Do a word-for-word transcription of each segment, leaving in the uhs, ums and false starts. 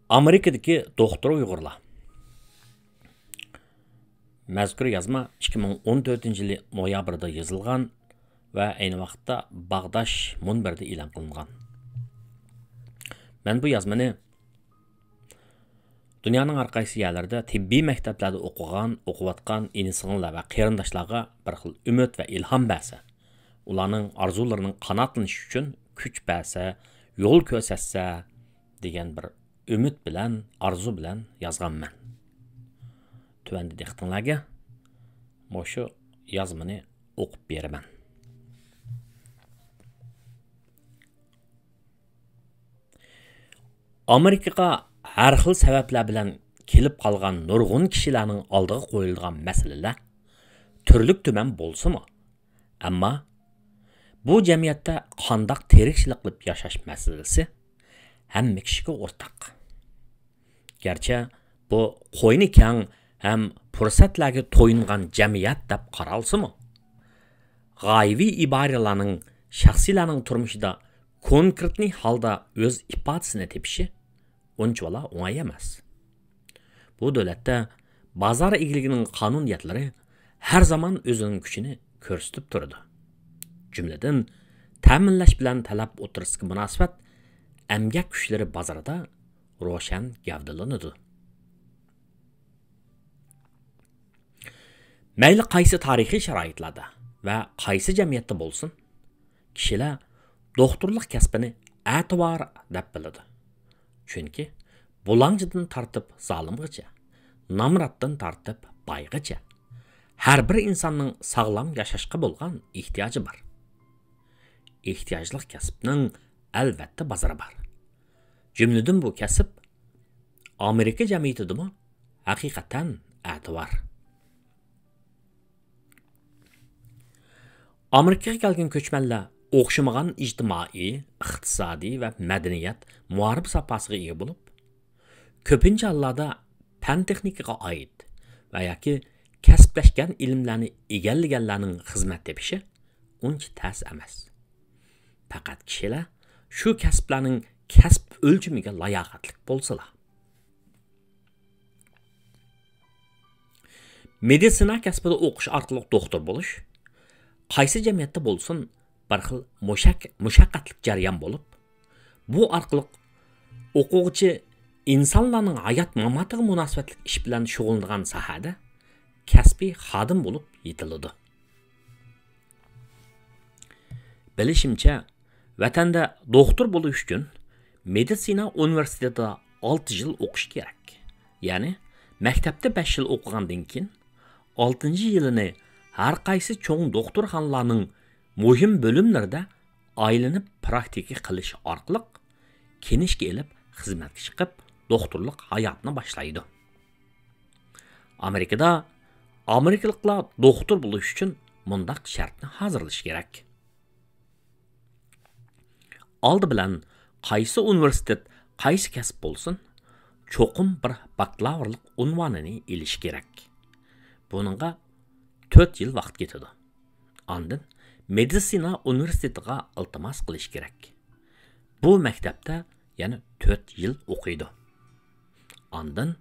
ئامېرىكىدىكى دوختۇر ئۇيغۇرلار. مەزكۇر يازما ئىككى مىڭ ئون تۆتىنچى يىلى نويابىردا يېزىلغان ۋە ئەينى ۋاقىتتا باغداش مۇنبىرىدە ئېلان قىلىنغان. مەن بۇ يازمىنى دۇنيانىڭ ھەر قايسى يەرلىرىدە تېببىي مەكتەپلەردە ئوقۇغان، ئوقۇۋاتقان ئىنى-سىڭىللار ۋە قېرىنداشلارغا بىر خىل ئۈمىد ۋە ئىلھام بەرسە، ئۇلارنىڭ ئارزۇلىرىنىڭ قانائەتلىنىشى ئۈچۈن كۈچ بەرسە، يول كۆرسەتسە دېگەن بىر ئۈمىد بىلەن، ئارزۇ بىلەن يازغانمەن. تۆۋەندە دىققىتىڭلارگە مۇشۇ يازمىنى ئوقۇپ بېرىمەن. ئامېرىكىغا ھەر خىل سەۋەبلەر بىلەن كېلىپ قالغان نۇرغۇن كىشىلەرنىڭ ئالدىغا قويۇلىدىغان مەسىلىلەر تۈرلۈك تۈمەن بولسىمۇ، ئەمما بۇ جەمئىيەتتە قانداق تىرىكچىلىك قىلىپ ياشاش مەسىلىسى ھەممە كىشىگە ئورتاق. گەرچە بۇ قوينى كەڭ ھەم پۇرسەتلەرگە تويۇنغان جەمئىيەت دەپ قارالسىمۇ، غايىۋى ئىبارىلەرنىڭ شەخسىيلەرنىڭ تۇرمۇشىدا كونكرېتنى ھالدا ئۆز ئىپادىسىنى تېپىشى ئۇنچىۋالا ئوڭاي ئەمەس. بۇ دۆلەتتە بازار ئىگىلىكىنىڭ قانۇنىيەتلىرى ھەر زامان ئۆزىنىڭ كۈچىنى كۆرسىتىپ تۇرىدۇ. جۈملىدىن، تەمىنلەش بىلەن تەلەپ ئوتتۇرىسىدىكى مۇناسىۋەت ئەمگەك كۈچلىرى بازىرىدا روشەن گەۋدىلىنىدۇ. مەيلى قايسى تارىخىي شارائىتلاردا ۋە قايسى جەمئىيەتتە بولسۇن، كىشىلەر دوختۇرلۇق كەسپىنى ئەتىۋار دەپ بىلىدۇ. چۈنكى بۇلاڭچىدىن تارتىپ زالىمغىچە، نامراتتىن تارتىپ بايغىچە، ھەر بىر ئىنساننىڭ ساغلام ياشاشقا بولغان ئېھتىياجى بار. ئېھتىياجلىق كەسىپنىڭ ئەلۋەتتە بازىرى بار. جۈملىدىن بۇ كەسىپ ئامېرىكا جەمئىيىتىدىمۇ ھەقىقەتەن ئەتىۋار. ئامېرىكىغا كەلگەن كۆچمەنلەر ئوخشىمىغان ئىجتىمائىي، ئىقتىسادىي ۋە مەدەنىيەت مۇھارىپ ساپاسىغا ئىگە بولۇپ، كۆپىنچە ھاللاردا پەن-تېخنىكىغا ئائىت ۋە ياكى كەسىپلەشكەن ئىلىملەرنى ئىگىلىگەنلەرنىڭ خىزمەت تېپىشى ئۇنچە تەس ئەمەس. پەقەت كىشىلەر شۇ كەسىپلەرنىڭ كەسىپ ئۆلچىمىگە لاياقەتلىك بولسىلا. مېدىتسىنا كەسپىدە ئوقۇش ئارقىلىق دوختۇر بولۇش قايسى جەمئىيەتتە بولسۇن بىر خىل مۇشەك-، مۇشەققەتلىك جەريان بولۇپ، بۇ ئارقىلىق ئوقۇغۇچى ئىنسانلارنىڭ ھايات-ماماتىغا مۇناسىۋەتلىك ئىش بىلەن شۇغۇللىنىدىغان ساھەدە كەسپىي خادىم بولۇپ يېتىلىدۇ. بىلىشىمچە، ۋەتەندە دوختۇر بولۇش ئۈچۈن مېدىتسىنا ئۇنىۋېرسىتېتىدا ئالتە يىل ئوقۇش كېرەك. يەنى مەكتەپتە بەش يىل ئوقۇغاندىن كېيىن، ئالتىنچى يىلىنى ھەر قايسى چوڭ دوختۇرخانىلارنىڭ مۇھىم بۆلۈملىرىدە ئايلىنىپ پراكتىكا قىلىش ئارقىلىق كىنىشكا ئېلىپ خىزمەتكە چىقىپ، دوختۇرلۇق ھاياتىنى باشلايدۇ. ئامېرىكىدا ئامېرىكىلىقلار دوختۇر بولۇش ئۈچۈن مۇنداق شەرتنى ھازىرلىشى كېرەك. ئالدى بىلەن قايسى ئۇنىۋېرسىتېت، قايسى كەسىپ بولسۇن، چوقۇم بىر باكلاۋۇرلۇق ئۇنۋانىنى ئېلىشى كېرەك. بۇنىڭغا تۆت يىل ۋاقىت كېتىدۇ. ئاندىن مېدىتسىنا ئۇنىۋېرسىتېتىغا ئىلتىماس قىلىش كېرەك. بۇ مەكتەپتە يەنە تۆت يىل ئوقۇيدۇ. ئاندىن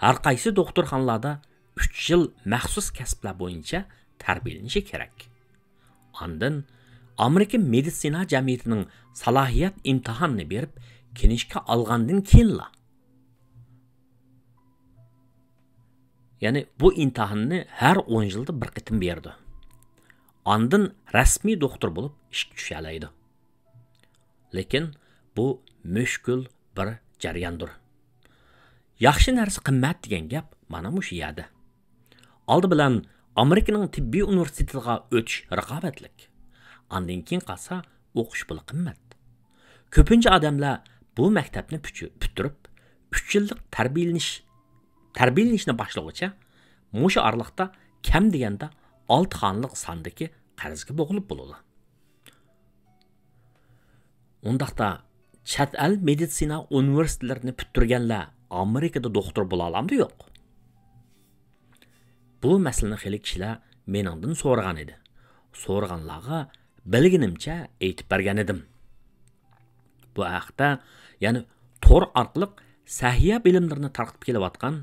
ھەر قايسى دوختۇرخانىلاردا ئۈچ يىل مەخسۇس كەسىپلەر بويىچە تەربىيەلىنىشى كېرەك. ئاندىن ئامېرىكا مېدىتسىنا جەمئىيىتىنىڭ سالاھىيەت ئىمتىھانىنى بېرىپ، كىنىشكا ئالغاندىن كېيىنلا، يەنى بۇ ئىمتىھاننى ھەر ئون يىلدا بىر قېتىم بېرىدۇ. ئاندىن رەسمىي دوختۇر بولۇپ ئىشقا چۈشەلەيدۇ. لېكىن بۇ مۈشكۈل بىر جەرياندۇر. ياخشى نەرسە قىممەت دېگەن گەپ مانا مۇشۇ يەردە. ئالدى بىلەن ئامېرىكىنىڭ تېببىي ئۇنىۋېرسىتېتىغا ئۆتۈش رىقابەتلىك. ئاندىن كېيىن قالسا ئوقۇش پۇلى قىممەت. كۆپىنچە ئادەملەر بۇ مەكتەپنى پۈچۈ-، پۈتتۈرۈپ، ئۈچ يىللىق تەربىيەلىنىش، تەربىيەلىنىشنى باشلىغۇچە مۇشۇ ئارىلىقتا كەم دېگەندە ئالتە خانىلىق ساندىكى قەرزگە بوغۇلۇپ بولىدۇ. ئۇنداقتا، چەت ئەل مېدىتسىنا ئۇنىۋېرسىتېتلىرىنى پۈتتۈرگەنلەر ئامېرىكىدا دوختۇر بولالامدۇ يوق؟ بۇ مەسىلىنى خېلى كىشىلەر مېنىڭدىن سورىغان ئىدى. سورىغانلارغا بىلگىنىمچە ئېيتىپ بەرگەن ئىدىم. بۇ ھەقتە يەنە تور ئارقىلىق سەھىيە بىلىملىرىنى تارقىتىپ كېلىۋاتقان،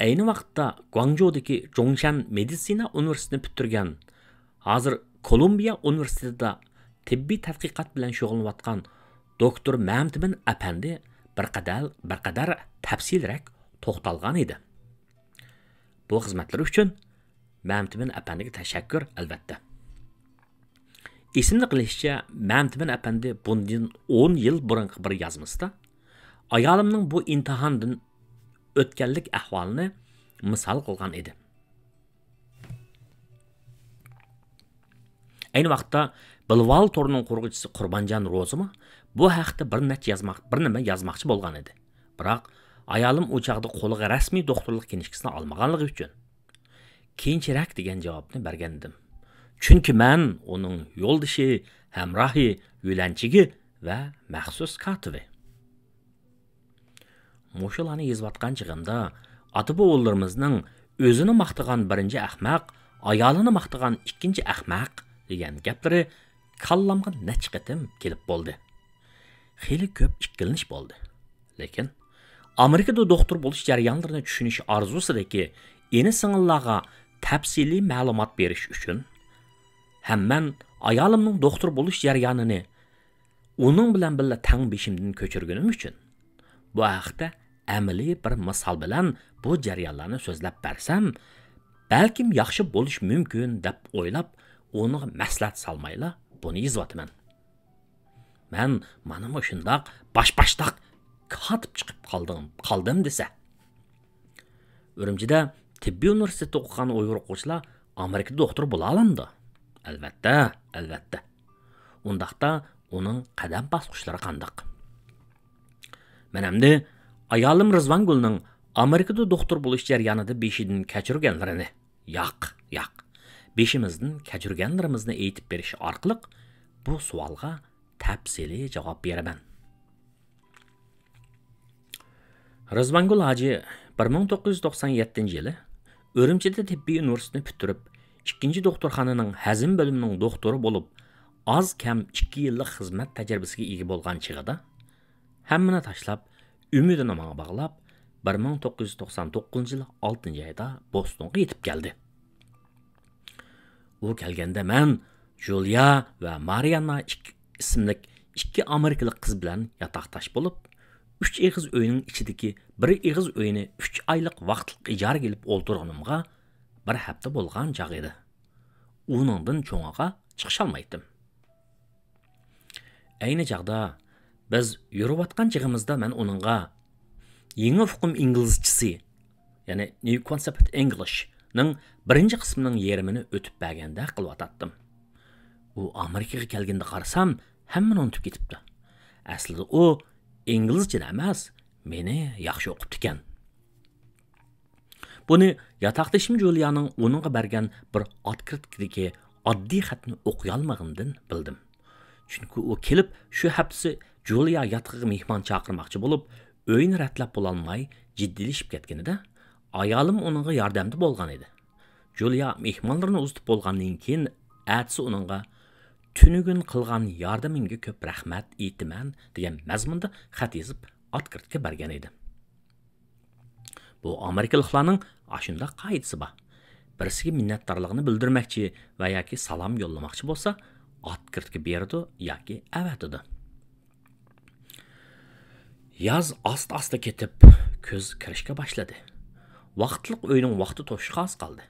ئەينى ۋاقىتتا گۇاڭجۇدىكى جۇڭشەن مېدىتسىنا ئۇنىۋېرسىتېتىنى پۈتتۈرگەن، ھازىر كولومبىيە ئۇنىۋېرسىتېتىدا تېببىي تەتقىقات بىلەن شۇغۇللىنىۋاتقان دوكتور مەمتىمىن ئەپەندى بىر قەدەر، بىر قەدەر تەپسىلىيرەك توختالغان ئىدى. بۇ خىزمەتلىرى ئۈچۈن مەمتىمىن ئەپەندىگە تەشەككۈر، ئەلۋەتتە. ئېسىمدە قېلىشىچە، مەمتىمىن ئەپەندى بۇندىن ئون يىل بۇرۇنقى بىر يازمىسىدا ئايالىمنىڭ بۇ ئىمتىھاندىن ئۆتكەنلىك ئەھۋالىنى مىسال قىلغان ئىدى. ئەينى ۋاقىتتا بىلىۋال تورىنىڭ قۇرغۇچىسى قۇربانجان روزىمۇ بۇ ھەقتە بىر نەچچە يازماق، بىر نېمە يازماقچى بولغان ئىدى. بىراق، ئايالىم ئۇ چاغدا قولىغا رەسمىي دوختۇرلۇق كىنىشكىسىنى ئالمىغانلىقى ئۈچۈن، «كېيىنچىرەك» دېگەن جاۋابنى بەرگەنىدىم. چۈنكى مەن ئۇنىڭ يولدىشى، ھەمراھى، يۆلەنچۈكى ۋە مەخسۇس كاتىپى. مۇشۇلارنى يېزىۋاتقان چېغىمدا، ئاتا-بوۋىلىرىمىزنىڭ «ئۆزىنى ماختىغان بىرىنچى ئەخمەق، ئايالىنى ماختىغان ئىككىنچى ئەخمەق» دېگەن گەپلىرى كاللامغا نەچچە قېتىم كېلىپ بولدى. خېلى كۆپ ئىككىلىنىش بولدى. لېكىن ئامېرىكىدا دوختۇر بولۇش جەريانلىرىنى چۈشىنىش ئارزۇسىدىكى ئىنى-سىڭىللارغا تەپسىلىي مەلۇمات بېرىش ئۈچۈن ھەم مەن ئايالىمنىڭ دوختۇر بولۇش جەريانىنى ئۇنىڭ بىلەن بىللە تەڭ بېشىمدىن كۆچۈرگىنىم ئۈچۈن، بۇ ھەقتە ئەمەلىي بىر مىسال بىلەن بۇ جەريانلارنى سۆزلەپ بەرسەم، بەلكىم ياخشى بولۇشى مۇمكىن دەپ ئويلاپ، ئۇنىڭغا مەسلىھەت سالمايلا بۇنى يېزىۋاتىمەن. مەن مانا مۇشۇنداق باش-باشتاق كاتىپ چىقىپ قالدىم، قالدىم دېسە. ئۈرۈمچىدە تېببىي ئۇنىۋېرسىتېتتا ئوقۇغان ئۇيغۇر ئوقۇغۇچىلار ئامېرىكىدا دوختۇر بولالامدۇ؟ ئەلۋەتتە، ئەلۋەتتە. ئۇنداقتا ئۇنىڭ قەدەم باسقۇچلىرى قانداق؟ مەن ئەمدى ئايالىم رىزۋانگۈلنىڭ ئامېرىكىدا دوختۇر بولۇش جەريانىدا بېشىدىن كەچۈرگەنلىرىنى، ياق، ياق، بېشىمىزدىن كەچۈرگەنلىرىمىزنى ئېيتىپ بېرىش ئارقىلىق بۇ سوئالغا تەپسىلىي جاۋاب بېرىمەن. رىزۋانگۈل ھاجى بىر مىڭ توققۇز يۈز توقسان يەتتىنچى يىلى ئۈرۈمچىدە تېببىي ئۇنىۋېرسىتېتنى پۈتتۈرۈپ، ئىككىنچى دوختۇرخانىنىڭ ھەزىم بۆلۈمىنىڭ دوختۇرى بولۇپ، ئاز كەم ئىككى يىللىق خىزمەت تەجرىبىسىگە ئىگە بولغان چېغىدا، ھەممىنى تاشلاپ، ئۈمىدىنى ماڭا باغلاپ، بىر مىڭ توققۇز يۈز توقسان توققۇزىنچى يىل ئالتىنچى ئايدا بوستونغا يېتىپ كەلدى. ئۇ كەلگەندە مەن جۇلىيا ۋە مارىياننا ئىككى ئىسىملىك ئىككى ئامېرىكىلىق قىز بىلەن ياتاقداش بولۇپ، ئۈچ ئېغىز ئۆينىڭ ئىچىدىكى بىر ئېغىز ئۆينى ئۈچ ئايلىق ۋاقىتلىق ئىجارىگە ئېلىپ ئولتۇرغىنىمغا بىر ھەپتە بولغان چاغ ئىدى. ئۇنىڭدىن چوڭىغا چىقىشالمايتتىم. ئەينى چاغدا بىز يۈرۈۋاتقان چېغىمىزدا مەن ئۇنىڭغا يېڭى ئۇقۇم ئىنگلىزچىسى، يەنى New Concept English نىڭ بىرىنچى قىسمىنىڭ يېرىمىنى ئۆتۈپ بەرگەندەك قىلىۋاتاتتىم. ئۇ ئامېرىكىغا كەلگىنىدە قارىسام، ھەممىنى ئۇنتۇپ كېتىپتۇ. ئەسلىدە ئۇ ئىنگلىزچىنى ئەمەس، مېنى ياخشى ئوقۇپتىكەن. بۇنى ياتاقدىشىم جۇلىيانىڭ ئۇنىڭغا بەرگەن بىر ئوتكرىتكىدىكى ئاددىي خەتنى ئوقۇيالمىغىنىدىن بىلدىم. چۈنكى ئۇ كېلىپ، شۇ ھەپتىسى جۇلىيا ياتىقىغا مېھمان چاقىرماقچى بولۇپ، ئۆيىنى رەتلەپ بولالماي جىددىيلىشىپ كەتكىنىدە، ئايالىم ئۇنىڭغا ياردەمدە بولغان ئىدى. جۇلىيا مېھمانلىرىنى ئۇزىتىپ بولغاندىن كېيىن، ئەتىسى ئۇنىڭغا تۈنۈگۈن قىلغان ياردىمىڭگە كۆپ رەھمەت ئېيتىمەن دېگەن مەزمۇندا خەت يېزىپ، ئوتكرىتكا بەرگەن ئىدى. بۇ ئامېرىكىلىقلارنىڭ ئاشۇنداق قائىدىسى بار. بىرسىگە مىننەتدارلىقىنى بىلدۈرمەكچى ۋە ياكى سالام يوللىماقچى بولسا، ئوتكرىتكا بېرىدۇ ياكى ئەۋەتىدۇ. ياز ئاستا-ئاستا كېتىپ، كۈز كىرىشكە باشلىدى. ۋاقىتلىق ئۆينىڭ ۋاقتى توشۇشقا ئاز قالدى.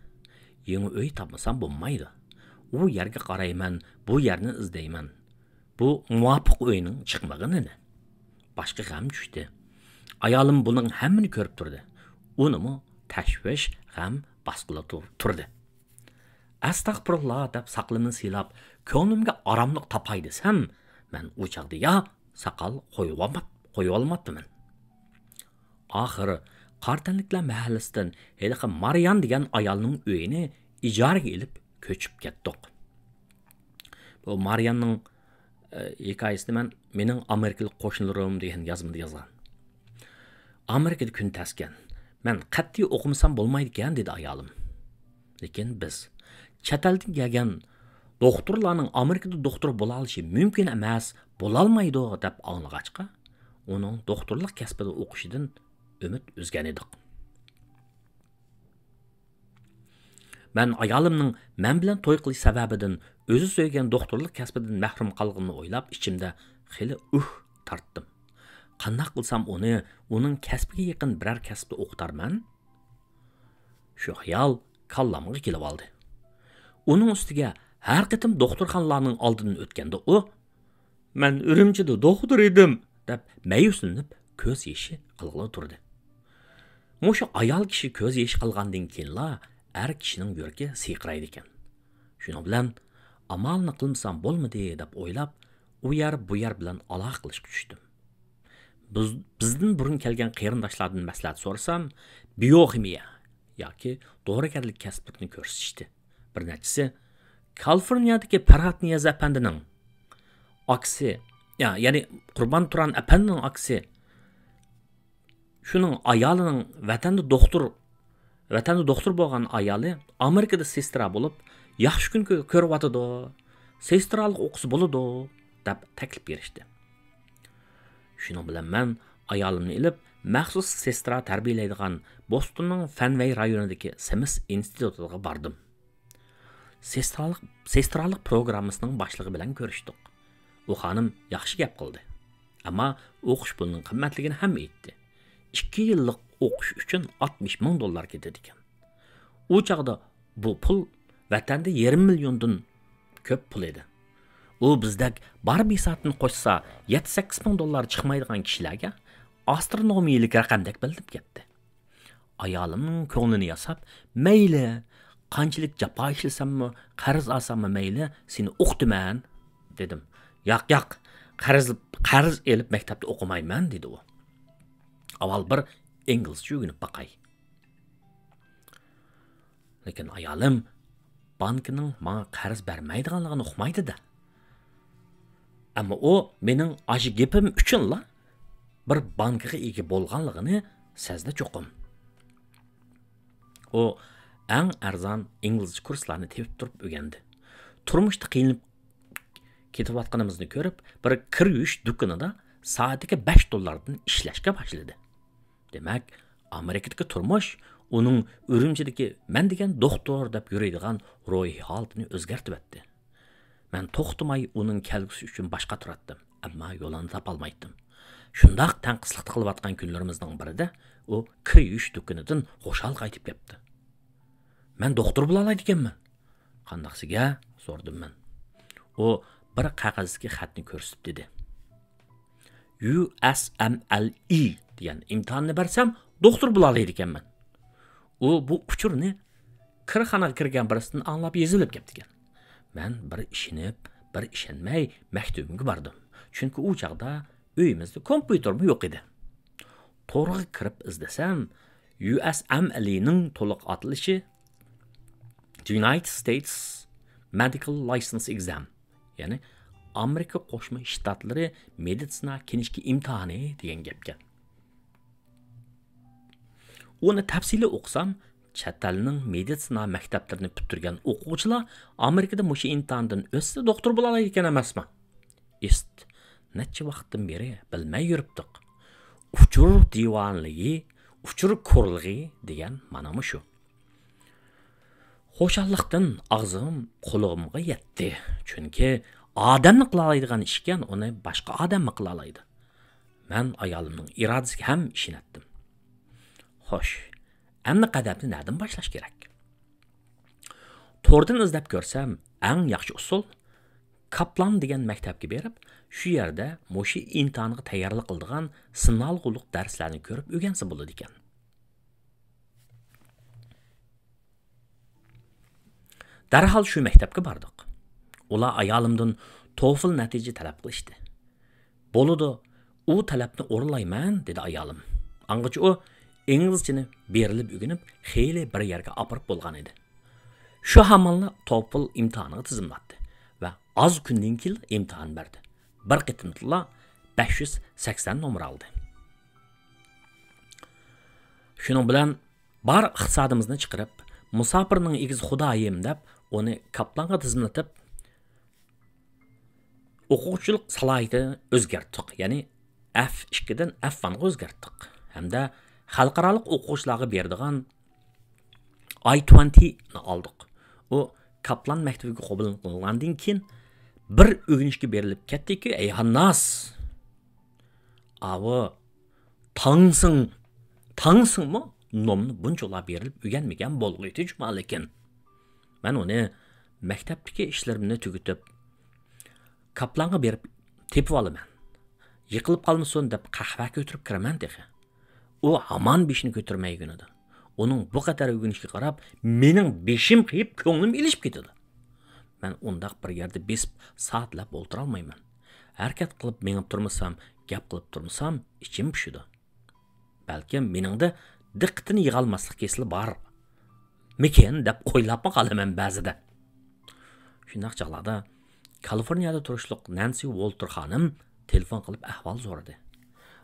يېڭى ئۆي تاپمىسام بولمايدۇ. ئۇ يەرگە قارايمەن، بۇ يەرنى ئىزدەيمەن. بۇ مۇۋاپىق ئۆينىڭ چىقمىغىنىنى. باشقا غەم چۈشتى. ئايالىم بۇنىڭ ھەممىنى كۆرۈپ تۇردى. ئۇنىمۇ تەشۋىش، غەم باسقىلى تۇر-، تۇردى. «ئەستەغپۇرۇللا» دەپ ساقىلىمنى سىلاپ، كۆڭلۈمگە ئاراملىق تاپاي دېسەم، مەن ئۇ چاغدا يا ساقال قويۇۋالماپ-، قويۇۋالماپتىمەن. ئاخىر قارا تەنلىكلەر مەھەللىسىدىن ھېلىقى ماريان دېگەن ئايالنىڭ ئۆيىنى ئىجارىگە ئېلىپ كۆچۈپ كەتتۇق. بۇ مارياننىڭ، ئە، ھېكايىسىنى مەن «مېنىڭ ئامېرىكىلىق قوشنىلىرىم» دېگەن يازمىدا يازغان. «ئامېرىكىدا كۈن تەسكەن. مەن قەتئىي ئوقۇمىسام بولمايدىكەن» دېدى ئايالىم. لېكىن بىز چەت ئەلدىن كەلگەن دوختۇرلارنىڭ ئامېرىكىدا دوختۇر بولالىشى مۇمكىن ئەمەس، بولالمايدۇ دەپ ئاڭلىغاچقا، ئۇنىڭ دوختۇرلۇق كەسپىدە ئوقۇشىدىن ئۈمىد ئۈزگەن ئىدۇق. مەن ئايالىمنىڭ مەن بىلەن توي قىلىش سەۋەبىدىن ئۆزى سۆيگەن دوختۇرلۇق كەسپىدىن مەھرۇم قالغىنىنى ئويلاپ، ئىچىمدە خېلى ئۇھ تارتتىم. قانداق قىلسام ئۇنى ئۇنىڭ كەسپىگە يېقىن بىرەر كەسىپتە ئوقۇتارمەن؟ شۇ خىيال كاللامغا كېلىۋالدى. ئۇنىڭ ئۈستىگە ھەر قېتىم دوختۇرخانىلارنىڭ ئالدىدىن ئۆتكەندە ئۇ، «مەن ئۈرۈمچىدە دوختۇر ئىدىم» دەپ مەيۈسلىنىپ كۆز يېشى قىلغىلى تۇردى. مۇشۇ ئايال كىشى كۆز يېشى قىلغاندىن كېيىنلا ئەر كىشىنىڭ يۈرىكى سىيقىرايدىكەن. شۇنىڭ بىلەن ئامالنى قىلمىسام بولمىدى دەپ ئويلاپ، ئۇ يەر بۇ يەر بىلەن ئالاقە قىلىشقا چۈشتۈم. بىز، بىزدىن بۇرۇن كەلگەن قېرىنداشلاردىن مەسلىھەت سورىسام، بىيوخىمىيە ياكى دورىگەرلىك كەسىپلىرىنى كۆرسىتىشتى. بىر نەچچىسى، «كالىفورنىيەدىكى پەرھات نىياز ئەپەندىنىڭ ئاكىسى، يا، يەنى قۇربان تۇران ئەپەندىنىڭ ئاكىسى، شۇنىڭ ئايالىنىڭ ۋەتەندە دوختۇر، ۋەتەندە دوختۇر بولغان ئايالى ئامېرىكىدا سېسترا بولۇپ، ياخشى كۈن كۆ-، كۆرۈۋاتىدۇ، سېسترالىق ئوقۇسا بولىدۇ» دەپ تەكلىپ بېرىشتى. شۇنىڭ بىلەن مەن ئايالىمنى ئېلىپ، مەخسۇس سېسترا تەربىيەلەيدىغان بوستوننىڭ فەنۋەي رايونىدىكى سىمىس ئىنستىتۇتىغا باردىم. سېسترالىق، سېسترالىق پروگراممىسىنىڭ باشلىقى بىلەن كۆرۈشتۇق. ئۇ خانىم ياخشى گەپ قىلدى. ئەمما ئوقۇش پۇلىنىڭ قىممەتلىكىنى ھەممە ئېيتتى. ئىككى يىللىق ئوقۇش ئۈچۈن ئاتمىش مىڭ دوللار كېتىدىكەن. ئۇ چاغدا بۇ پۇل ۋەتەندە يېرىم مىليوندىن كۆپ پۇل ئىدى. ئۇ بىزدەك بار بىساتىنى قوشسا يەتتە سەككىز مىڭ دوللار چىقمايدىغان كىشىلەرگە ئاسترونومىيىلىك رەقەمدەك بىلىنىپ كەتتى. ئايالىمنىڭ كۆڭلىنى ياساپ، «مەيلى، قانچىلىك جاپا ئىشلىسەممۇ، قەرز ئالساممۇ مەيلى، سېنى ئوقۇتىمەن» دېدىم. «ياق، ياق، قەرز، قەرز ئېلىپ مەكتەپتە ئوقۇمايمەن» دېدى ئۇ. «ئاۋۋال بىر ئىنگلىزچە ئۆگىنىپ باقاي.» لېكىن ئايالىم بانكىنىڭ ماڭا قەرز بەرمەيدىغانلىقىنى ئۇقمايدۇ-دە. ئەمما ئۇ مېنىڭ ئاشۇ گېپىم ئۈچۈنلا بىر بانكىغا ئىگە بولغانلىقىنى سەزدى چوقۇم. ئۇ ئەڭ ئەرزان ئىنگلىزچە كۇرسلارنى تېپىپ تۇرۇپ ئۆگەندى. تۇرمۇشتا قىينىلىپ كېتىۋاتقىنىمىزنى كۆرۈپ، بىر كىر يۇيۇش دۇكىنىدا سائىتىگە بەش دوللاردىن ئىشلەشكە باشلىدى. دېمەك، ئامېرىكىدىكى تۇرمۇش ئۇنىڭ ئۈرۈمچىدىكى مەن دېگەن دوختۇر دەپ يۈرىدىغان روھىي ھالىتىنى ئۆزگەرتىۋەتتى. مەن توختىماي ئۇنىڭ كەلگۈسى ئۈچۈن باش قاتۇراتتىم، ئەمما يولىنى تاپالمايتتىم. شۇنداق تەڭقىسلىقتا قېلىۋاتقان كۈنلىرىمىزنىڭ بىرىدە ئۇ كىر يۇيۇش دۇكىنىدىن خۇشال قايتىپ كەپتۇ. «مەن دوختۇر بولالايدىكەنمەن.» «قانداقسىگە؟» سورىدىم مەن. ئۇ بىر قەغەزدىكى خەتنى كۆرسىتىپ دېدى، «يۇ ئېس ئېم ئېل ئى دېگەن ئىمتىھاننى بەرسەم، دوختۇر بولالايدىكەنمەن.» ئۇ بۇ ئۇچۇرنى كىرخانىغا كىرگەن بىرسىدىن ئاڭلاپ يېزىۋېلىپ كەپتىكەن. مەن بىر ئىشىنىپ، بىر ئىشەنمەي مەكتىۋىمگە باردىم. چۈنكى ئۇ چاغدا ئۆيىمىزدە كومپيۇتېرمۇ يوق ئىدى. تورغا كىرىپ ئىزدىسەم، يۇ ئېس ئېم ئېل ئى نىڭ تولۇق ئاتىلىشى United States Medical License Exam، يەنى ئامېرىكا قوشما شتاتلىرى مېدىتسىنا كىنىشكا ئىمتىھانى دېگەن گەپكەن. ئۇنى تەپسىلىي ئوقۇسام، چەت ئەلنىڭ مېدىتسىنا مەكتەپلىرىنى پۈتتۈرگەن ئوقۇغۇچىلار ئامېرىكىدا مۇشۇ ئىمتىھاندىن ئۆتسە دوختۇر بولالايدىكەن ئەمەسمۇ؟ ئىست، نەچچە ۋاقىتتىن بېرى بىلمەي يۈرۈپتۇق. ئۇچۇر دىۋانىلىكى، ئۇچۇر كورلۇقى دېگەن مانا مۇشۇ. خۇشاللىقتىن ئاغزىم قۇلىقىمغا يەتتى. چۈنكى ئادەمنى قىلالايدىغان ئىشكەن، ئۇنى باشقا ئادەممۇ قىلالايدۇ. مەن ئايالىمنىڭ ئىرادىسىگە ھەم ئىشىنەتتىم. خوش، ئەمدى قەدەمنى نەدىن باشلاش كېرەك؟ توردىن ئىزدەپ كۆرسەم، ئەڭ ياخشى ئۇسۇل كاپلان دېگەن مەكتەپكە بېرىپ، شۇ يەردە مۇشۇ ئىمتىھانغا تەييارلىق قىلىدىغان سىنالغۇلۇق دەرسلەرنى كۆرۈپ ئۆگەنسە بولىدىكەن. دەرھال شۇ مەكتەپكە باردۇق. ئۇلار ئايالىمدىن توفىل نەتىجە تەلەپ قىلىشتى. بولىدۇ، ئۇ تەلەپنى ئورۇنلايمەن، دېدى ئايالىم. ئاڭغىچە ئۇ ئىنگلىزچىنى بېرىلىپ ئۆگىنىپ، خېلى بىر يەرگە ئاپىرىپ بولغان ئىدى. شۇ ھامانلا توفىل ئىمتىھانىغا تىزىملاتتى ۋە ئاز كۈندىن كېيىن ئىمتىھان بەردى. بىر قېتىمدىلا بەش يۈز سەكسەن نومۇر ئالدى. شۇنىڭ بىلەن بار ئىقتىسادىمىزنى چىقىرىپ، مۇساپىرنىڭ ئېگىز خۇدايىم دەپ، ئۇنى كاپلانغا تىزىملىتىپ، ئوقۇغۇچىلىق سالاھىيىتىنى ئۆزگەرتتۇق، يەنى ئەف ئىككىدىن ئەف ۋانغا ئۆزگەرتتۇق ھەمدە خەلقئارالىق ئوقۇغۇچىلارغا بېرىدىغان ئاي توئنتىنى ئالدۇق. ئۇ كاپلان مەكتىۋىگە قوبۇل قىلىنغاندىن كېيىن بىر ئۆگىنىشكە بېرىلىپ كەتتىكى، ئەيھانناس! ئاۋۇ تاڭسىڭ، تاڭسىڭمۇ نومنى بۇنچىلا بېرىلىپ ئۆگەنمىگەن بولغىيتى جۇما لېكىن. مەن ئۇنى مەكتەپتىكى ئىشلىرىمنى تۈگىتىپ، كاپلانغا بېرىپ تېپىۋالىمەن. يىقىلىپ قالمىسۇن دەپ قەھۋە كۆتۈرۈپ كىرىمەن تېخى. ئۇ ھامان بېشىنى كۆتۈرمەيگىنىدى. ئۇنىڭ بۇ قەدەر ئۆگىنىشىگە قاراپ، مېنىڭ بېشىم قېيىپ، كۆڭلۈم ئېلىشىپ كېتىدۇ. مەن ئۇنداق بىر يەردە بېسىپ سائەتلەپ ئولتۇرالمايمەن. ھەرىكەت قىلىپ مېڭىپ تۇرمىسام، گەپ قىلىپ تۇرمىسام، ئىچىم پۇشىدۇ. بەلكىم مېنىڭدە دىققىتىنى يىغالماسلىق كېسىلى بارمىكىن دەپ ئويلاپمۇ قالىمەن بەزىدە. شۇنداق چاغلاردا كالىفورنىيەدە تۇرۇشلۇق نەنسى ۋولتېر خانىم تېلېفون قىلىپ ئەھۋال سورىدى.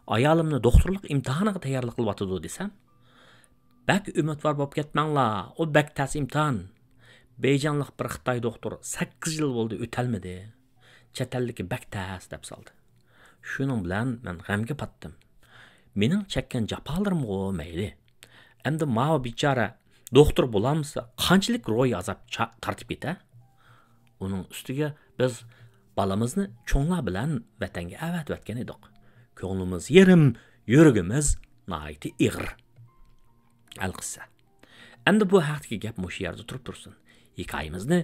ئايالىمنى دوختۇرلۇق ئىمتىھانىغا تەييارلىق قىلىۋاتىدۇ دېسەم، بەك ئۈمىدۋار بولۇپ كەتمەڭلار، ئۇ بەك تەس ئىمتىھان. بېيجىڭلىق بىر خىتاي دوختۇر سەككىز يىل بولدى ئۆتەلمىدى. چەت ئەلدىكى بەك تەس دەپ سالدى. شۇنىڭ بىلەن مەن غەمگە پاتتىم. مېنىڭ چەككەن جاپالىرىمغۇ مەيلى. ئەمدى ماۋۇ بىچارە دوختۇر بولالمىسا قانچىلىك روھىي ئازاب چا-، تارتىپ كېتە؟ ئۇنىڭ ئۈستىگە بىز بالىمىزنى چوڭلار بىلەن ۋەتەنگە ئەۋەتىۋەتكەن ئىدۇق. كۆڭلىمىز يېرىم، يۈرىكىمىز ناھايىتى ئېغىر. ئەلقىسسە. ئەمدى بۇ ھەقتىكى گەپ مۇشۇ يەردە تۇرۇپ تۇرسۇن. ھېكايىمىزنى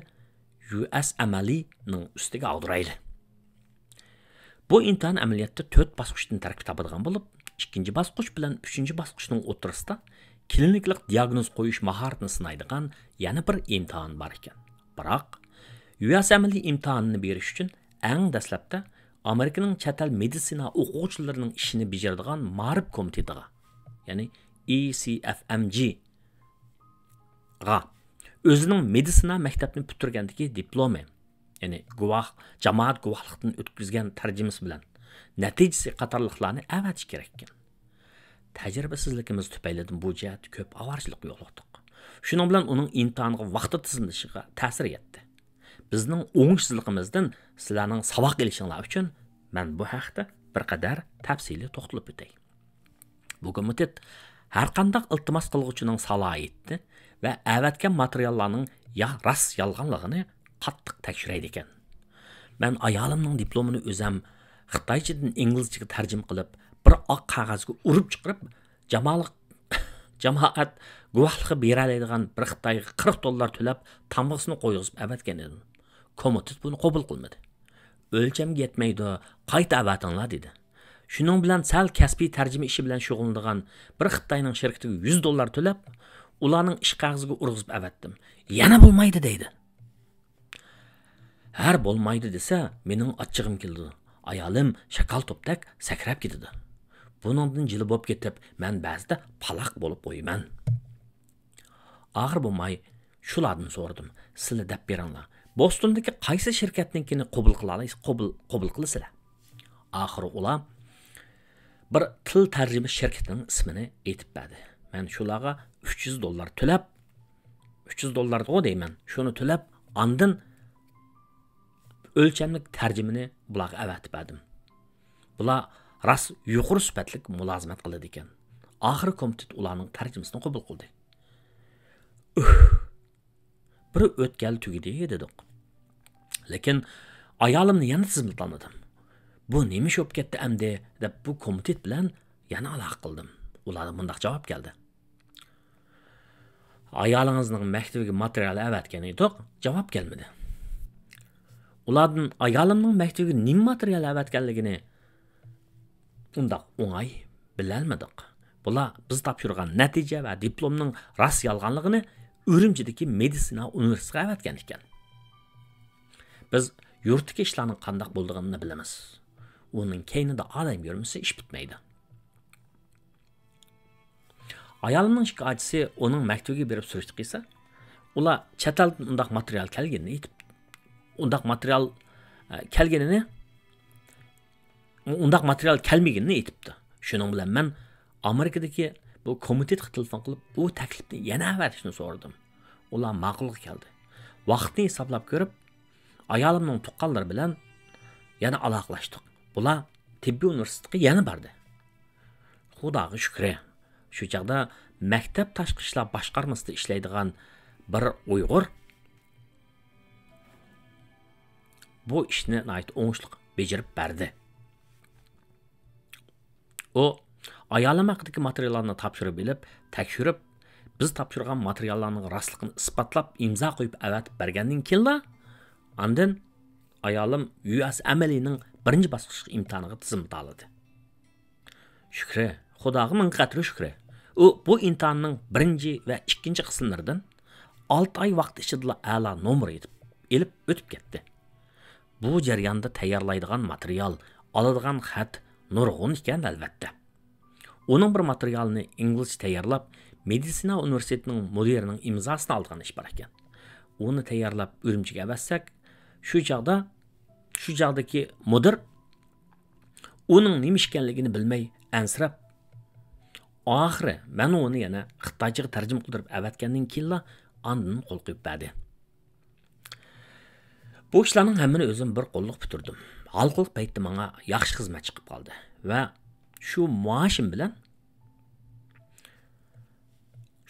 يۇ ئەس ئەمەلىينىڭ ئۈستىگە ئاغدۇرايلى. بۇ ئىمتىھان ئەمەلىيەتتە تۆت باسقۇچتىن تەركىب تاپىدىغان بولۇپ، ئىككىنچى باسقۇچ بىلەن ئۈچىنچى باسقۇچنىڭ ئوتتۇرىسىدا كلىنىكىلىق دىياگنوز قويۇش ماھارىتىنى سىنايدىغان يەنە بىر ئىمتىھان بار ئىكەن. بىراق، يۇ ئەس ئەمەلىي ئىمتىھانىنى بېرىش ئۈچۈن ئەڭ دەسلەپتە ئامېرىكىنىڭ چەت ئەل مېدىتسىنا ئوقۇغۇچىلىرىنىڭ ئىشىنى بېجىرىدىغان مائارىپ كومىتېتىغا، يەنى ئى سى ئەف ئەم جى غا ئۆزىنىڭ مېدىتسىنا مەكتەپنى پۈتتۈرگەندىكى دىپلومى، يەنى گۇۋاھ، جامائەت گۇۋاھلىقتىن ئۆتكۈزگەن تەرجىمىسى بىلەن نەتىجىسى قاتارلىقلارنى ئەۋەتىش كېرەككەن. تەجرىبىسىزلىكىمىز تۈپەيلىدىن بۇ جەھەتتە كۆپ ئاۋارىچىلىققا يولۇقتۇق. شۇنىڭ بىلەن ئۇنىڭ ئىمتىھانغا ۋاقتىدا تىزىملىشىغا تەسىر يەتتى. بىزنىڭ ئوڭۇشسىزلىقىمىزدىن سىلەرنىڭ ساۋاق ئېلىشىڭلار ئۈچۈن مەن بۇ ھەقتە بىر قەدەر تەپسىلىي توختىلىپ ئۆتەي. بۇ كومىتېت ھەرقانداق ئىلتىماس قىلغۇچىنىڭ سالاھىيىتىنى ۋە ئەۋەتكەن ماتېرىياللارنىڭ يا راست يالغانلىقىنى قاتتىق تەكشۈرەيدىكەن. مەن ئايالىمنىڭ دىپلومىنى ئۆزەم خىتايچىدىن ئىنگلىزچىگە تەرجىمە قىلىپ، بىر ئاق قەغەزگە ئۇرۇپ چىقىرىپ، جامالىق-، جامائەت گۇۋاھلىقى بېرەلەيدىغان بىر خىتايغا قىرىق دوللار تۆلەپ، تامغىسىنى قويغۇزۇپ ئەۋەتكەن ئىدىم. كومىتېت بۇنى قوبۇل قىلمىدى. ئۆلچەمگە يەتمەيدۇ، قايتا ئەۋەتىڭلار، دېدى. شۇنىڭ بىلەن سەل كەسپىي تەرجىمە ئىشى بىلەن شۇغۇللىنىدىغان بىر خىتاينىڭ شىركىتىگە يۈز دوللار تۆلەپ، ئۇلارنىڭ ئىش قەغىزىگە ئۇرغۇزۇپ ئەۋەتتىم. يەنە بولمايدۇ دەيدۇ. ھەر بولمايدۇ دېسە، مېنىڭ ئاچچىقىم كېلىدۇ. ئايالىم شاكال توپتەك سەكرەپ كېتىدۇ. بۇنىڭدىن جىلە بولۇپ كېتىپ، مەن بەزىدە پالاق بولۇپ قويىمەن. ئاخىر بولماي شۇلاردىن سورىدىم، سىلە دەپ بېرىڭلار، بوستوندىكى قايسى شىركەتنىڭكىنى قوبۇل قىلالايسىز، قوبۇل، قوبۇل قىلىسىلەر؟ ئاخىرى ئۇلار بىر تىل تەرجىمە شىركىتىنىڭ ئىسمىنى ئېيتىپ بەردى. مەن شۇلارغا ئۈچ يۈز دوللار تۆلەپ، ئۈچ يۈز دوللارغۇ دەيمەن، شۇنى تۆلەپ، ئاندىن ئۆلچەملىك تەرجىمىنى بۇلارغا ئەۋەتىپ بەردىم. بۇلار راست يۇقىرى سۈپەتلىك مۇلازىمەت قىلىدىكەن. ئاخىرى كومىتېت ئۇلارنىڭ تەرجىمىسىنى قوبۇل قىلدى. ئۈھ، بىر ئۆتكەل تۈگىدى دېدۇق. لېكىن ئايالىمنى يەنە تىزىملىتالمىدىم. بۇ نېمە ئىش بولۇپ كەتتى ئەمدى دەپ بۇ كومىتېت بىلەن يەنە ئالاقە قىلدىم. ئۇلاردىن مۇنداق جاۋاب كەلدى. ئايالىڭىزنىڭ مەكتىۋىگە ماتېرىيال ئەۋەتكەن ئىدۇق، جاۋاب كەلمىدى. ئۇلاردىن ئايالىمنىڭ مەكتىۋىگە نېمە ماتېرىيال ئەۋەتكەنلىكىنى ئۇنداق ئوڭاي بىلەلمىدۇق. بۇلار بىز تاپشۇرغان نەتىجە ۋە دىپلومنىڭ راست يالغانلىقىنى ئۈرۈمچىدىكى مېدىتسىنا ئۇنىۋېرسىتېتىغا ئەۋەتكەن ئىكەن. بىز يۇرتتىكى ئىشلارنىڭ قانداق بولىدىغىنىنى بىلىمىز. ئۇنىڭ كەينىدە ئادەم يۈرمىسە ئىش پۈتمەيدۇ. ئايالىمنىڭ ئىككى ئاچىسى ئۇنىڭ مەكتىۋىگە بېرىپ سۈرۈشتە قىلسا، ئۇلار چەت ئەلدىن ئۇنداق ماتېرىيال كەلگىنىنى ئېيتىپ، ئۇنداق ماتېرىيال، ئە، كەلگىنىنى، ئۇنداق ماتېرىيال كەلمىگىنىنى ئېيتىپتۇ. شۇنىڭ بىلەن مەن ئامېرىكىدىكى بۇ كومىتېتقا تېلېفون قىلىپ، ئۇ تەكلىپنى يەنە ئەۋەتىشنى سورىدىم. ئۇلار ماقۇلغا كەلدى. ۋاقىتنى ھېسابلاپ كۆرۈپ، ئايالىمنىڭ تۇغقانلىرى بىلەن يەنە ئالاقىلەشتۇق. بۇلار تېببىي ئۇنىۋېرسىتېتقا يەنە باردى. خۇداغا شۈكرى، شۇ چاغدا مەكتەپ تاشقى ئىشلار باشقارمىسىدا ئىشلەيدىغان بىر ئۇيغۇر بۇ ئىشنى ناھايىتى ئوڭۇشلۇق بېجىرىپ بەردى. ئۇ ئايالىم ھەققىدىكى ماتېرىياللارنى تاپشۇرۇپ ئېلىپ، تەكشۈرۈپ، بىز تاپشۇرغان ماتېرىياللارنىڭ راستلىقىنى ئىسپاتلاپ، ئىمزا قويۇپ ئەۋەتىپ بەرگەندىن كېيىنلا، ئاندىن ئايالىم يۇ ئېس ئەمەلىينىڭ بىرىنچى باسقۇچلۇق ئىمتىھانىغا تىزىملىتالىدى. شۈكرى، خۇداغا مىڭ قەترە شۈكرى. ئۇ بۇ ئىمتىھاننىڭ بىرىنچى ۋە ئىككىنچى قىسىملىرىدىن ئالتە ئاي ۋاقىت ئىچىدىلا ئەلا نومۇر ئېلىپ، ئېلىپ ئۆتۈپ كەتتى. بۇ جەرياندا تەييارلايدىغان ماتېرىيال، ئالىدىغان خەت نۇرغۇن ئىكەن، ئەلۋەتتە. ئۇنىڭ بىر ماتېرىيالىنى ئىنگلىزچە تەييارلاپ، مېدىتسىنا ئۇنىۋېرسىتېتىنىڭ مۇدىرىنىڭ ئىمزاسىنى ئالىدىغان ئىش بار ئىكەن. ئۇنى تەييارلاپ ئۈرۈمچىگە ئەۋەتسەك، شۇ چاغدا، شۇ چاغدىكى مۇدىر ئۇنىڭ نېمە ئىكەنلىكىنى بىلمەي ئەنسىرەپ، ئاخىرى مەن ئۇنى يەنە خىتايچىغا تەرجىمە قىلدۇرۇپ ئەۋەتكەندىن كېيىنلا ئاندىن قول قويۇپ بەردى. بۇ ئىشلارنىڭ ھەممىنى ئۆزۈم بىر قوللۇق پۈتتۈردۈم. ھالقىلىق پەيتتە ماڭا ياخشى خىزمەت چىقىپ قالدى ۋە شۇ مائاشىم بىلەن،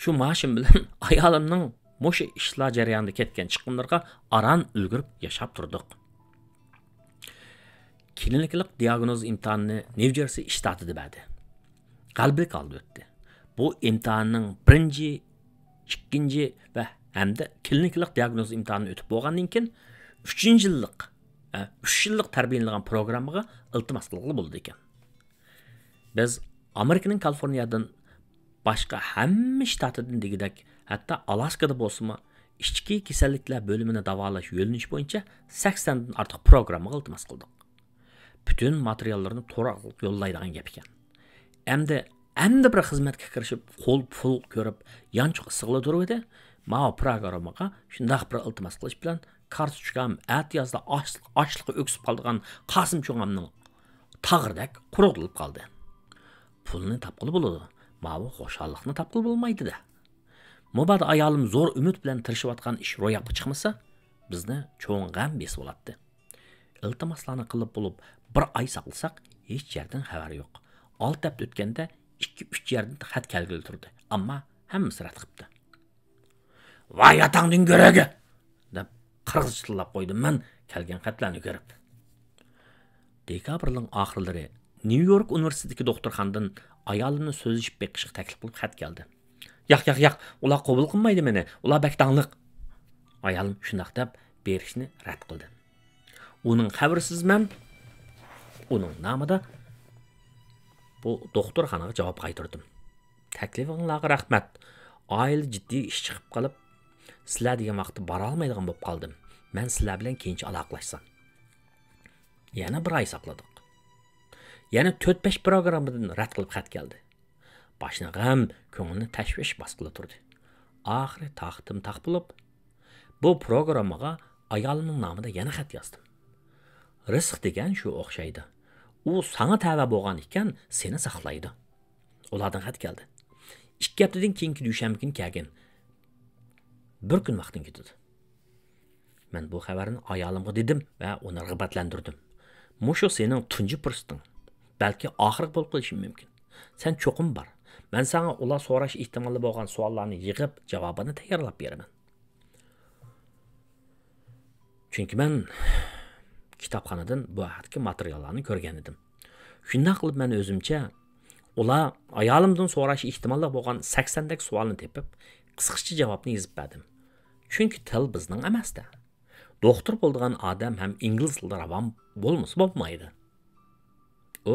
شۇ مائاشىم بىلەن ئايالىمنىڭ مۇشۇ ئىشلار جەريانىدا كەتكەن چىقىملىرىغا ئاران ئۈلگۈرۈپ ياشاپ تۇردۇق. كلىنىكىلىق دىئاگنوز ئىمتىھانىنى نيۇ جېرسى شتاتىدا بەردى. غەلىبىلىك ھالدا ئۆتتى. بۇ ئىمتىھاننىڭ بىرىنچى، ئىككىنچى ۋە ھەمدە كلىنىكىلىق دىئاگنوز ئىمتىھانىنى ئۆتۈپ بولغاندىن كېيىن، ئۈچىنچى يىللىق، ئە، ئۈچ يىللىق تەربىيەلىنىدىغان پروگراممىغا ئىلتىماس قىلغىلى بولىدىكەن. بىز ئامېرىكىنىڭ كالىفورنىيەدىن باشقا ھەممە شتاتىدىن دېگۈدەك، ھەتتا ئالاسكىدا بولسىمۇ، ئىچكى كېسەللىكلەر بۆلۈمىنى داۋالاش يۆنىلىشى بويىچە سەكسەندىن ئارتۇق پروگراممىغا ئىلتىماس قىلدۇق. پۈتۈن ماتېرىياللىرىنى تور ئارقىلىق يوللايدىغان گەپ ئىكەن. ئەمدى، ئەمدى بىر خىزمەتكە كىرىشىپ، قول پۇل كۆرۈپ، يانچۇق ئىسسىغىلى تۇرۇۋىدى. ماۋۇ پروگراممىغا شۇنداق بىر ئىلتىماس قىلىش بىلەن، كارتوچكام ئەتىيازدا ئاچ-، ئاچلىقى ئۆكسۈپ قالىدىغان قاسىم چوڭامنىڭ تاغرىدەك قۇرۇقلىنىپ قالدى. پۇلنى تاپقىلى بولىدۇ، ماۋۇ خۇشاللىقنى تاپقىلى بولمايدۇ-دە. مۇبادا ئايالىم زور ئۈمىد بىلەن تىرىشىۋاتقان ئىش روياپقا چىقمىسا، بىزنى چوڭ غەم بېسىۋالاتتى. ئىلتىماسلارنى قىلىپ بولۇپ، بىر ئاي ساقلىساق، ھېچ يەردىن خەۋەر يوق. ئالتە ھەپتە ئۆتكەندە ئىككى، ئۈچ يەردىن خەت كەلگىلى تۇردى، ئەمما ھەممىسى رەت قىپتۇ. «ۋاي ئاتاڭدىن گۆرۈگە!» دەپ قىرغىزچە تىللاپ قويدۇم مەن كەلگەن خەتلەرنى كۆرۈپ. دېكابىرنىڭ ئاخىرلىرى نيۇ يورك ئۇنىۋېرسىتېتىدىكى دوختۇرخانىدىن ئايالىمنى سۆزلىشىپ بېقىشقا تەكلىپ قىلىپ خەت كەلدى. «ياق، ياق، ياق، ئۇلار قوبۇل قىلمايدۇ مېنى، ئۇلار بەك داڭلىق.» ئايالىم شۇنداق دەپ بېرىشنى رەت قىلدى. ئۇنىڭ خەۋىرىسىز مەن ئۇنىڭ نامىدا بۇ دوختۇرخانىغا جاۋاب قايتۇردۇم. «تەكلىپىڭلارغا رەھمەت. ئائىلىدە جىددىي ئىش چىقىپ قېلىپ، سىلەر دېگەن ۋاقىتتا بارالمايدىغان بولۇپ قالدىم. مەن سىلەر بىلەن كېيىنچە ئالاقىلاشسام.» يەنە بىر ئاي ساقلىدۇق. يەنە تۆت-بەش پروگراممىدىن رەت قىلىپ خەت كەلدى. باشنى غەم، كۆڭۈلنى تەشۋىش باسقىلى تۇردى. ئاخىرى تاقىتىم تاق بولۇپ، بۇ پروگراممىغا ئايالىمنىڭ نامىدا يەنە خەت يازدىم. «رىزىق دېگەن شۇ ئوخشايدۇ. ئۇ ساڭا تەۋە بولغان ئىكەن، سېنى ساقلايدۇ.» ئۇلاردىن خەت كەلدى. «ئىككى ھەپتىدىن كېيىنكى دۈشەنبە كۈنى كەلگىن. بىر كۈن ۋاقتىڭ كېتىدۇ.» مەن بۇ خەۋەرنى ئايالىمغا دېدىم ۋە ئۇنى رىغبەتلەندۈردۈم. «مۇشۇ سېنىڭ تۇنجى پۇرسىتىڭ. بەلكى ئاخىرقى بولۇپ قېلىشى مۇمكىن. سەن چوقۇم بار. مەن ساڭا ئۇلار سوراش ئېھتىمالى بولغان سوئاللارنى يىغىپ، جاۋابىنى تەييارلاپ بېرىمەن.» چۈنكى مەن كىتابخانىدىن بۇ ھەقتىكى ماتېرىياللارنى كۆرگەن ئىدىم. شۇنداق قىلىپ مەن ئۆزۈمچە ئۇلار ئايالىمدىن سوراش ئېھتىماللىق بولغان سەكسەندەك سوئالنى تېپىپ، قىسقىچە جاۋابنى يېزىپ بەردىم. چۈنكى تىل بىزنىڭ ئەمەستە. دوختۇر بولىدىغان ئادەم ھەم ئىنگلىز تىلىدا راۋان بولمىسا بولمايدۇ. ئۇ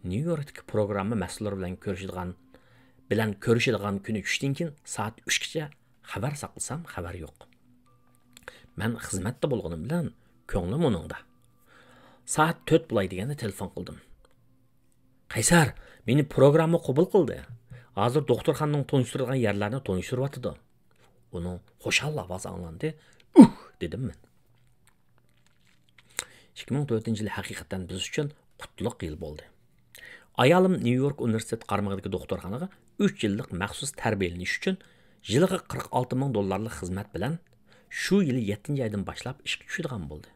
نيۇ يوركتىكى پروگرامما مەسئۇللىرى بىلەن كۆرۈشىدىغان، بىلەن كۆرۈشىدىغان كۈنى چۈشتىن كېيىن سائەت ئۈچكىچە خەۋەر ساقلىسام، خەۋەر يوق. مەن خىزمەتتە بولغىنىم بىلەن كۆڭلۈم ئۇنىڭدا. سائەت تۆت بولاي دېگەندە تېلېفون قىلدىم. «قەيسەر، مېنى پروگرامما قوبۇل قىلدى. ھازىر دوختۇرخانىنىڭ تونۇشتۇرىدىغان يەرلەرنى تونۇشتۇرۇۋاتىدۇ.» ئۇنىڭ خۇشال ئاۋازى ئاڭلاندى. «ئۇھ!» دېدىم مەن. ئىككى مىڭ تۆتىنچى يىل ھەقىقەتەن بىز ئۈچۈن قۇتلۇق يىل بولدى. ئايالىم نيۇ يورك ئۇنىۋېرسىتېت قارمىقىدىكى دوختۇرخانىغا ئۈچ يىللىق مەخسۇس تەربىيەلىنىش ئۈچۈن يىلىغا قىرىق ئالتە مىڭ دوللارلىق خىزمەت بىلەن شۇ يىلى يەتتىنچى ئايدىن باشلاپ ئىشقا چۈشىدىغان بولدى.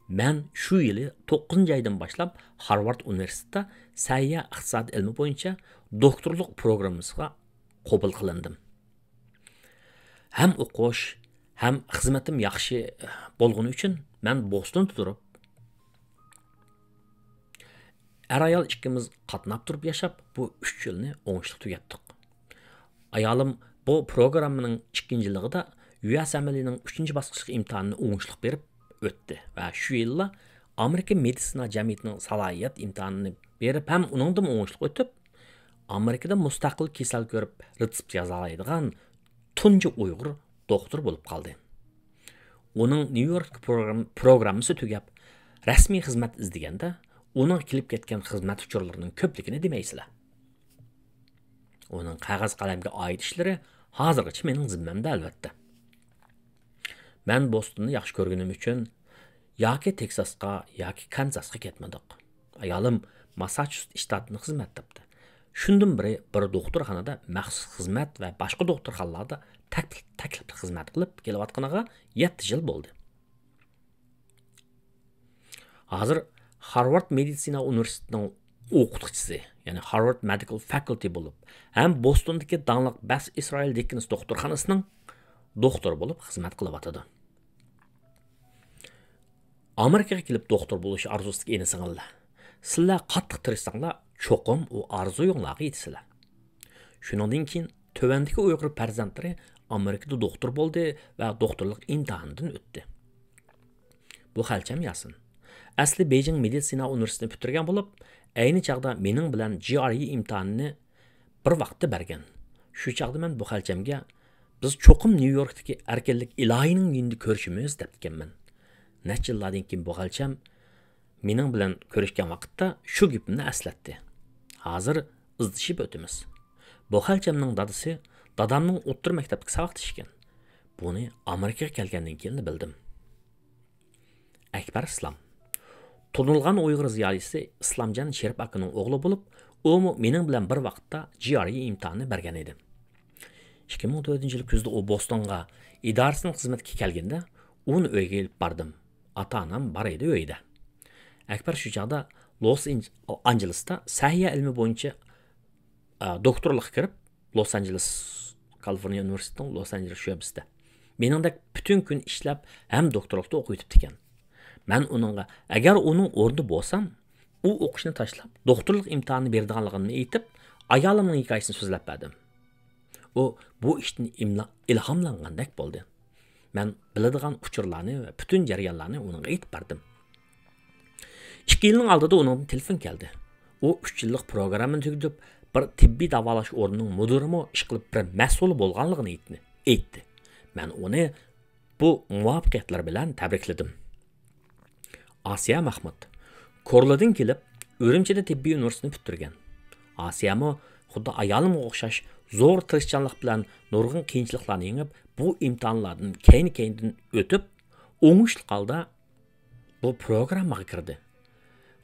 مەن شۇ يىلى توققۇزىنچى ئايدىن باشلاپ، خارۋارد ئۇنىۋېرسىتېتىدا سەھىيە ئىقتىسادىي ئىلمى بويىچە دوكتورلۇق پروگراممىسىغا قوبۇل قىلىندىم. ھەم ئوقۇش، ھەم خىزمىتىم ياخشى بولغىنى ئۈچۈن، مەن بوستوندا تۇرۇپ، ئەر-ئايال ئىككىمىز قاتناپ تۇرۇپ ياشاپ، بۇ ئۈچ يىلنى ئوڭۇشلۇق تۈگەتتۇق. ئايالىم بۇ پروگراممىنىڭ ئىككىنچى يىللىقىدا يۇ ئېس ئەمەلىينىڭ ئۈچىنچى باسقۇچلۇق ئىمتىھانىنى ئوڭۇشلۇق بېرىپ ئۆتتى ۋە شۇ يىللا ئامېرىكا مېدىتسىنا جەمئىيىتىنىڭ سالاھىيەت ئىمتىھانىنى بېرىپ ھەم ئۇنىڭدىمۇ ئوڭۇشلۇق ئۆتۈپ، ئامېرىكىدا مۇستەقىل كېسەل كۆرۈپ رېتسېپت يازالايدىغان تۇنجى ئۇيغۇر دوختۇر بولۇپ قالدى. ئۇنىڭ نيۇ يوركتىكى پروگرام-، پروگراممىسى تۈگەپ، رەسمىي خىزمەت ئىزدىگەندە، ئۇنىڭغا كېلىپ كەتكەن خىزمەت ئۇچۇرلىرىنىڭ كۆپلۈكىنى دېمەيسىلەر. ئۇنىڭ قەغەز قەلەمگە ئائىت ئىشلىرى ھازىرغىچە مېنىڭ زىممەمدە، ئەلۋەتتە. مەن بوستوننى ياخشى كۆرگىنىم ئۈچۈن ياكى تېكساسقا، ياكى كانزاسقا كەتمىدۇق. ئايالىم ماسساچۇسېتس شتاتىدا خىزمەت تاپتى. شۇندىن بېرى بىر دوختۇرخانىدا مەخسۇس خىزمەت ۋە باشقا دوختۇرخانىلاردا تەكلىپ، تەكلىپلىك خىزمەت قىلىپ كېلىۋاتقىنىغا يەتتە يىل بولدى. ھازىر خارۋارد مېدىتسىنا ئۇنىۋېرسىتېتىنىڭ ئوقۇتقۇچىسى، يەنى خارۋارد مېدىكال فاكۇلتېتى بولۇپ، ھەم بوستوندىكى داڭلىق بەس ئىسرائىل دىككېنس دوختۇرخانىسىنىڭ دوختۇرى بولۇپ خىزمەت قىلىۋاتىدۇ. ئامېرىكىغا كېلىپ دوختۇر بولۇش ئارزۇسىدىكى ئىنى-سىڭىللار، سىلەر قاتتىق تىرىشساڭلار، چوقۇم ئۇ ئارزۇيۇڭلارغا يېتىسىلەر. شۇنىڭدىن كېيىن تۆۋەندىكى ئۇيغۇر پەرزەنتلىرى ئامېرىكىدا دوختۇر بولدى ۋە دوختۇرلۇق ئىمتىھانىدىن ئۆتتى. بۇ خەلچەم ياسىن. ئەسلى بېيجىڭ مېدىتسىنا ئۇنىۋېرسىتېتىنى پۈتتۈرگەن بولۇپ، ئەينى چاغدا مېنىڭ بىلەن جي ئار ئى ئىمتىھانىنى بىر ۋاقىتتا بەرگەن. شۇ چاغدا مەن بۇ خەلچەمگە، «بىز چوقۇم نيۇ يوركتىكى ئەركىنلىك ئىلاھىنىڭ يېنىدا كۆرۈشىمىز» دەپتىكەنمەن. نەچچە يىللاردىن كېيىن بۇ خەلچەم مېنىڭ بىلەن كۆرۈشكەن ۋاقىتتا شۇ گېپىمنى ئەسلەتتى. ھازىر ئىزدىشىپ ئۆتىمىز. بۇ خەلچەمنىڭ دادىسى دادامنىڭ ئوتتۇرا مەكتەپتىكى ساۋاقدىشى ئىكەن. بۇنى ئامېرىكىغا كەلگەندىن كېيىنلا بىلدىم. ئەكبەر ئىسلام. تونۇلغان ئۇيغۇر زىيالىيسى ئىسلامجان شېرىپ ئاكىنىڭ ئوغلى بولۇپ، ئۇمۇ مېنىڭ بىلەن بىر ۋاقىتتا جي ئار ئى ئىمتىھانىنى بەرگەن ئىدى. ئىككى مىڭ تۆتىنچى يىلى كۈزدە ئۇ بوستونغا ئىدارىسىنىڭ خىزمىتىگە كەلگىنىدە، ئۇنى ئۆيىگە ئېلىپ باردىم. ئاتا-ئانام بار ئىدى ئۆيدە. ئەكبەر شۇ چاغدا لوس ئېنج-، ئانجېلېستا سەھىيە ئىلمى بويىچە، ئا، دوكتورلۇققا كىرىپ، لوس ئانجېلېس، كالىفورنىيە ئۇنىۋېرسىتېتىنىڭ لوس ئانجېلېس شۆبىسىدە مېنىڭدەك پۈتۈن كۈن ئىشلەپ ھەم دوكتورلۇقتا ئوقۇۋېتىپتىكەن. مەن ئۇنىڭغا، ئەگەر ئۇنىڭ ئورنىدا بولسام، ئۇ ئوقۇشنى تاشلاپ، دوكتورلۇق ئىمتىھانىنى بېرىدىغانلىقىمنى ئېيتىپ، ئايالىمنىڭ ھېكايىسىنى سۆزلەپ بەردىم. ئۇ بۇ ئىشتىن ئىملا-، ئىلھاملانغاندەك بولدى. مەن بىلىدىغان ئۇچۇرلارنى ۋە پۈتۈن جەريانلارنى ئۇنىڭغا ئېيتىپ بەردىم. ئىككى يىلنىڭ ئالدىدا ئۇنىڭدىن تېلېفون كەلدى. ئۇ ئۈچ يىللىق پروگراممىنى تۈگىتىپ، بىر تېببىي داۋالاش ئورنىنىڭ مۇدىرىمۇ، ئىشقىلىپ بىر مەسئۇلى بولغانلىقىنى ئېيتنى-، ئېيتتى. مەن ئۇنى بۇ مۇۋەپپەقىيەتلىرى بىلەن تەبرىكلىدىم. ئاسىيە مەخمۇت. كورلىدىن كېلىپ، ئۈرۈمچىدە تېببىي ئۇنىۋېرسىتېتنى پۈتتۈرگەن. ئاسىيەمۇ خۇددى ئايالىمغا ئوخشاش زور تىرىشچانلىق بىلەن نۇرغۇن قىيىنچىلىقلارنى يېڭىپ، بۇ ئىمتىھانلاردىن كەينى-كەينىدىن ئۆتۈپ، ئوڭۇشلۇق ھالدا بۇ پروگراممىغا كىردى.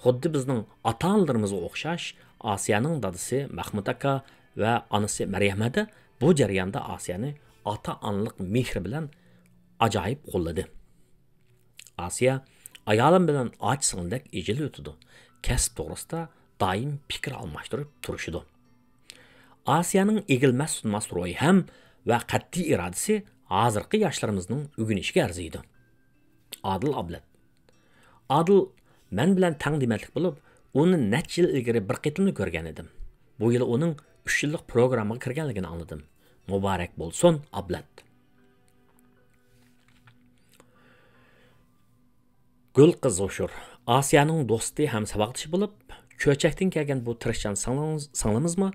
خۇددى بىزنىڭ ئاتا-ئانىلىرىمىزغا ئوخشاش، ئاسىيەنىڭ دادىسى مەخمۇت ئاكا ۋە ئانىسى مەريەم ھەدە بۇ جەرياندا ئاسىيەنى ئاتا-ئانىلىق مېھرى بىلەن ئاجايىپ قوللىدى. ئاسىيە ئايالىم بىلەن ئاچا-سىڭىلدەك ئېچىلىۋېتىدۇ. كەسىپ توغرىسىدا دائىم پىكىر ئالماشتۇرۇپ تۇرۇشىدۇ. ئاسىيەنىڭ ئېگىلمەس-سۇنماس روھى ھەم ۋە قەتئىي ئىرادىسى ھازىرقى ياشلىرىمىزنىڭ ئۆگىنىشىگە ئەرزىيدۇ. ئادىل ئابلەت. ئادىل مەن بىلەن تەڭ دېمەتلىك بولۇپ، ئۇنى نەچچە يىل ئىلگىرى بىر قېتىملا كۆرگەن ئىدىم. بۇ يىل ئۇنىڭ ئۈچ يىللىق پروگراممىغا كىرگەنلىكىنى ئاڭلىدىم. مۇبارەك بولسۇن، ئابلەت. گۈل قىز ھوشۇر، ئاسىيانىڭ دوستى ھەم ساۋاقدىشى بولۇپ، چۆچەكتىن كەلگەن بۇ تىرىشچان سىڭلىڭىز-، سىڭلىمىزمۇ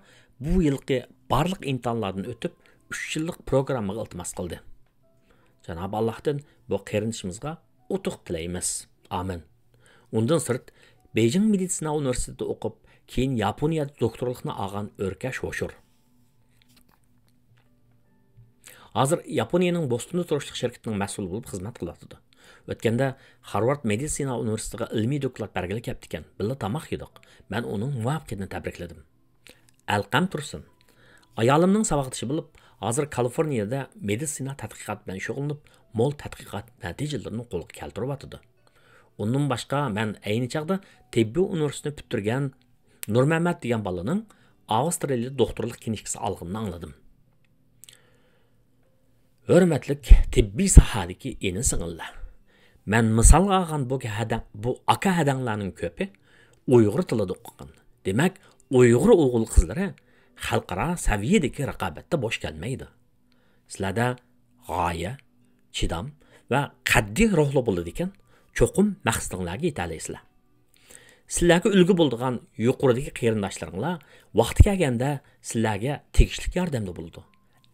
بۇ يىلقى بارلىق ئىمتىھانلاردىن ئۆتۈپ، ئۈچ يىللىق پروگراممىغا ئىلتىماس قىلدى. جانابى ئاللاھتىن بۇ قېرىندىشىمىزغا ئۇتۇق تىلەيمىز. ئامىن. ئۇندىن سىرت، بېيجىڭ مېدىتسىنا ئۇنىۋېرسىتېتىدا ئوقۇپ، كېيىن ياپونىيەدە دوكتورلۇقنى ئالغان ئۆركەش ھوشۇر. ھازىر ياپونىيەنىڭ بوستوندا تۇرۇشلۇق شىركىتىنىڭ مەسئۇلى بولۇپ خىزمەت قىلىۋاتىدۇ. ئۆتكەندە خارۋارد مېدىتسىنا ئۇنىۋېرسىتېتىغا ئىلمىي دوكلات بەرگىلى كەپتىكەن. بىللە تاماق يېدۇق. مەن ئۇنىڭ مۇۋەپپەقىيىتىنى تەبرىكلىدىم. ئەلقەم تۇرسۇن. ئايالىمنىڭ ساۋاقدىشى بولۇپ، ھازىر كالىفورنىيەدە مېدىتسىنا تەتقىقات بىلەن شۇغۇللىنىپ، مول تەتقىقات نەتىجىلىرىنى قولغا كەلتۈرۈۋاتىدۇ. ئۇندىن باشقا، مەن ئەينى چاغدا تېببىي ئۇنىۋېرسىتېتنى پۈتتۈرگەن نۇرمەمەت دېگەن بالىنىڭ ئاۋسترالىيىدە دوختۇرلۇق كىنىشكىسى ئالغىنىنى ئاڭلىدىم. ھۆرمەتلىك تېببىي ساھەدىكى ئىنى-سىڭىللار! مەن مىسالغا ئالغان بۇ ھەدەڭ، بۇ ئاكا-ھەدەڭلەرنىڭ كۆپى ئۇيغۇر تىلىدا ئوقۇغان. دېمەك، ئۇيغۇر ئوغۇل-قىزلىرى خەلقئارا سەۋىيەدىكى رىقابەتتە بوش كەلمەيدۇ. سىلەردە غايە، چىدام ۋە قەتئىي روھلۇق بولىدىكەن، چوقۇم مەقسىتىڭلارغا يېتەلەيسىلەر. سىلەرگە ئۈلگە بولىدىغان يۇقىرىدىكى قېرىنداشلىرىڭلار ۋاقتى كەلگەندە سىلەرگە تېگىشلىك ياردەمدە بولىدۇ.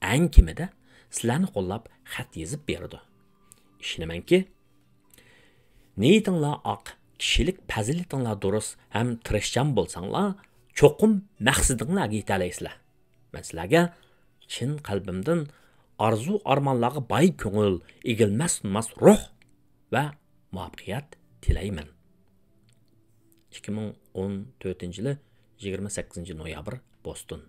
ئەڭ كېمىدە سىلەرنى قوللاپ خەت يېزىپ بېرىدۇ. ئىشىنىمەنكى، نىيىتىڭلار ئاق، كىشىلىك پەزىلىتىڭلار دۇرۇس ھەم تىرىشچان بولساڭلار، چوقۇم مەقسىتىڭلارغا يېتەلەيسىلەر. مەن سىلەرگە چىن قەلبىمدىن ئارزۇ-ئارمانلارغا باي كۆڭۈل، ئېگىلمەس-تىنماس روھ ۋە مۇۋەپپەقىيەت تىلەيمەن. ئىككى مىڭ ئون تۆتىنچى يىلى يىگىرمە سەككىزىنچى نويابىر، بوستون.